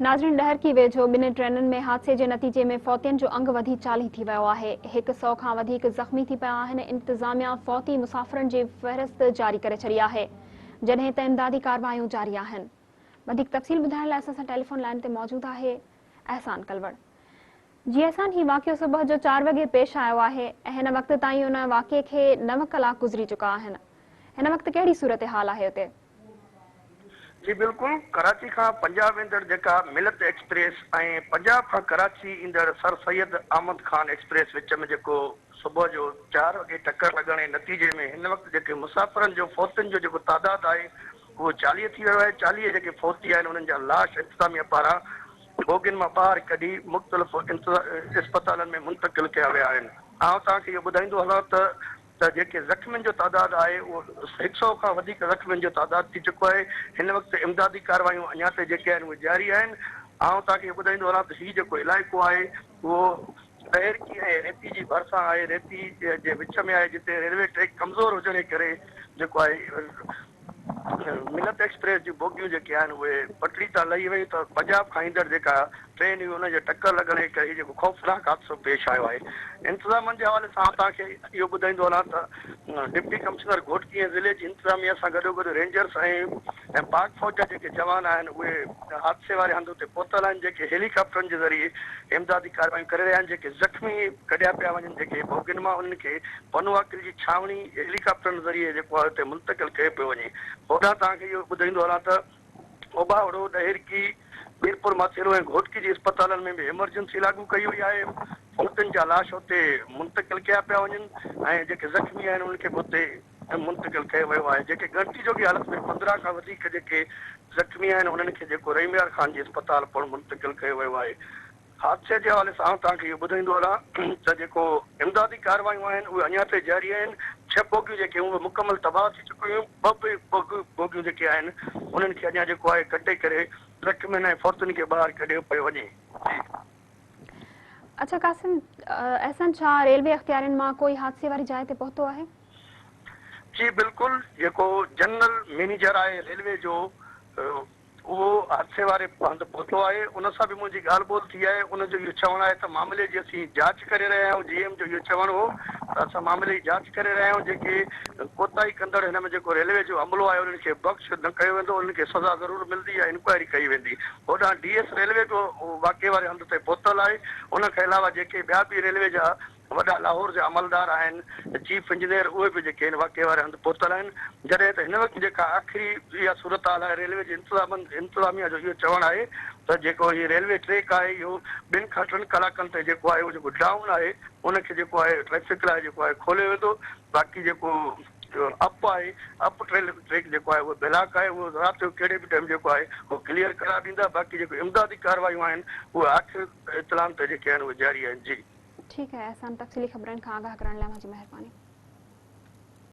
ناظرين ڏهرڪي ويجهو ٻن ٽرينن ۾ حادثي جي نتيجي ۾ فوتين جو انگ وڌي 40 ٿي ويو آهي، هڪ سئو کان وڌيڪ زخمي ٿي پيا آهن، انتظاميا فوتي مسافرن جي فهرست جاري ڪري ڇڏي آهي، جڏهن ته امدادي ڪارروايون جاري آهن. وڌيڪ تفصيل ٻڌائڻ لاء اسان سان ٽيليفون لائين تي موجود آهي احسان ڪلوڙ. جي احسان هي واقعو صبح جو چار وڳي پيش آيو آهي ۽ هن وقت تائين ان واقعي کي نو ڪلاڪ گذري چڪا آهن، هن وقت ڪهڙي صورتحال آهي اتي؟ جي بلڪل ڪراچي کان پنجاب ويندڙ جيڪا ملت ايڪسپريس ۽ پنجاب کان ڪراچي ايندڙ سر سيد احمد خان ايڪسپريس وچ ۾ جيڪو صبح جو چار وڳي ٽڪر لڳڻ جي نتيجي ۾ هن وقت جيڪي مسافرن جو فوتين جو جيڪو تعداد آهي اهو 40 ٿي ويو آهي 40 جيڪي فوتي آهن انهن جا لاش انتظاميه پاران بوگين مان ٻاهر ڪڍي مختلف اسپتالن ۾ منتقل ڪيا ويا آهن آئون توهان کي اهو ٻڌائيندو هلان ته ته جيڪي زخمين جو تعداد آهي اهو هڪ سئو کان وڌيڪ زخمين جو تعداد ٿي چڪو آهي، هن وقت امدادي ڪارروايون اڃا تائين جيڪي آهن اهي جاري آهن. آئون توهان کي اهو ٻڌائيندو هلان ته هي جيڪو علائقو آهي اهو ڏهرڪي ۽ ريتي جي ڀرسان آهي، ريتي جي وچ ۾ آهي جتي ريلوي ٽريڪ ڪمزور هجڻ جي ڪري جيڪو آهي ملت ايڪسپريس جون بوگيون جيڪي آهن اهي پٽڙي تان لهي ويون ته پنجاب کان ايندڙ جيڪا ٽرين هئي ان جي ٽڪر لڳڻ جي ڪري هي جيڪو خوفناڪ حادثو پيش آيو آهي. انتظامن جي حوالي سان آئون توهان کي اهو ٻڌائيندو هلان ته ڊپٽي ڪمشنر گهوٽڪي ۽ ضلعي جي انتظاميا سان گڏوگڏ رينجرس ۽ پاڪ فوج جا جيڪي جوان آهن اهي حادثي واري هنڌ تي پهتل آهن جيڪي هيلي ڪاپٽرن جي ذريعي امدادي ڪارروايون ڪري رهيا آهن جيڪي زخمي ڪڍيا پيا وڃن جيڪي بوگين مان انهن کي پنوعاقل جي ڇانوڻي هيلي ڪاپٽرن ذريعي جيڪو آهي اتي منتقل ڪيو پيو وڃي. هوڏانهن توهان کي اهو ٻڌائيندو هلان ته اوٻاوڙو، ڏهرڪي، ميرپور ماٿيلو ۽ گهوٽڪي جي اسپتالن ۾ به ايمرجنسي لاڳو ڪئي وئي آهي. فوتين جا لاش اتي منتقل ڪيا پيا وڃن ۽ جيڪي زخمي آهن انهن کي به اتي منتقل ڪيو ويو آهي. جيڪي ڳڻتي جوڳي حالت ۾ 15 کان وڌيڪ جيڪي زخمي آهن انهن کي جيڪو رحيم يار خان جي اسپتال پڻ منتقل ڪيو ويو آهي. حادثي جي حوالي سان آئون توهان کي اهو ٻڌائيندو هلان ته جيڪو امدادي ڪارروايون آهن اهي اڃا تائين جاري آهن، ڇهه بوگيون جيڪي هيون اهي مڪمل تباهه ٿي چڪيون هيون، ٻه به بوگيون جيڪي آهن انهن کي اڃا جيڪو آهي ڪٽي ڪري زخمين ۽ فوتين کي ٻاهر ڪڍيو پيو وڃي. جي. اڇا قاسم احسن ڇا ريلوي اختيارين مان ڪوئي حادثي واري جاء تي پهتو آهي؟ جي بلڪل جيڪو جنرل مينيجر آهي ريلوي جو اهو حادثي واري هنڌ پهتو آهي، ان سان به منهنجي ڳالهه ٻولهه ٿي آهي، ان جو اهو چوڻ آهي ته معاملي جي اسين جاچ ڪري رهيا آهيون، جي ايم جو اهو چوڻ هو ته اسان معاملي جي جاچ ڪري رهيا آهيون، جيڪي ڪوتاهي ڪندڙ هن ۾ جيڪو ريلوي جو عملو آهي انهن کي بخش نه ڪيو ويندو، انهن کي سزا ضرور ملندي يا انڪوائري ڪئي ويندي. هوڏانهن ڊي ايس ريلوي به واقعي واري هنڌ تي پهتل آهي، ان کان علاوه جيڪي ٻيا به ريلوي جا وڏا لاهور جا عملدار آهن، چيف انجنيئر اهي به جيڪي هن واقعي واري هنڌ پهتل آهن، جڏهن ته هن وقت جيڪا آخري اها صورتحال آهي ريلوي جي انتظامن انتظاميا جو اهو چوڻ آهي ته جيڪو هي ريلوي ٽريڪ آهي اهو ٻن کان ٽن ڪلاڪن تائين جيڪو آهي اهو جيڪو ڊائون آهي ان کي جيڪو آهي ٽريفڪ لاء جيڪو آهي کوليو ويندو باقي جيڪو اپ آهي اپ ٽريل ٽريڪ جيڪو آهي اهو بلاڪ آهي اهو رات جو ڪهڙي به ٽائيم جيڪو آهي اهو ڪليئر قرار ڏيندا باقي جيڪو امدادي ڪارروايون آهن اهي آخر اطلاعن تي جيڪي آهن اهي جاري آهن جي. ٺيڪ آهي احسان تفصيلي خبرن کان آگاهه ڪرڻ لاء اوهان جي مهرباني.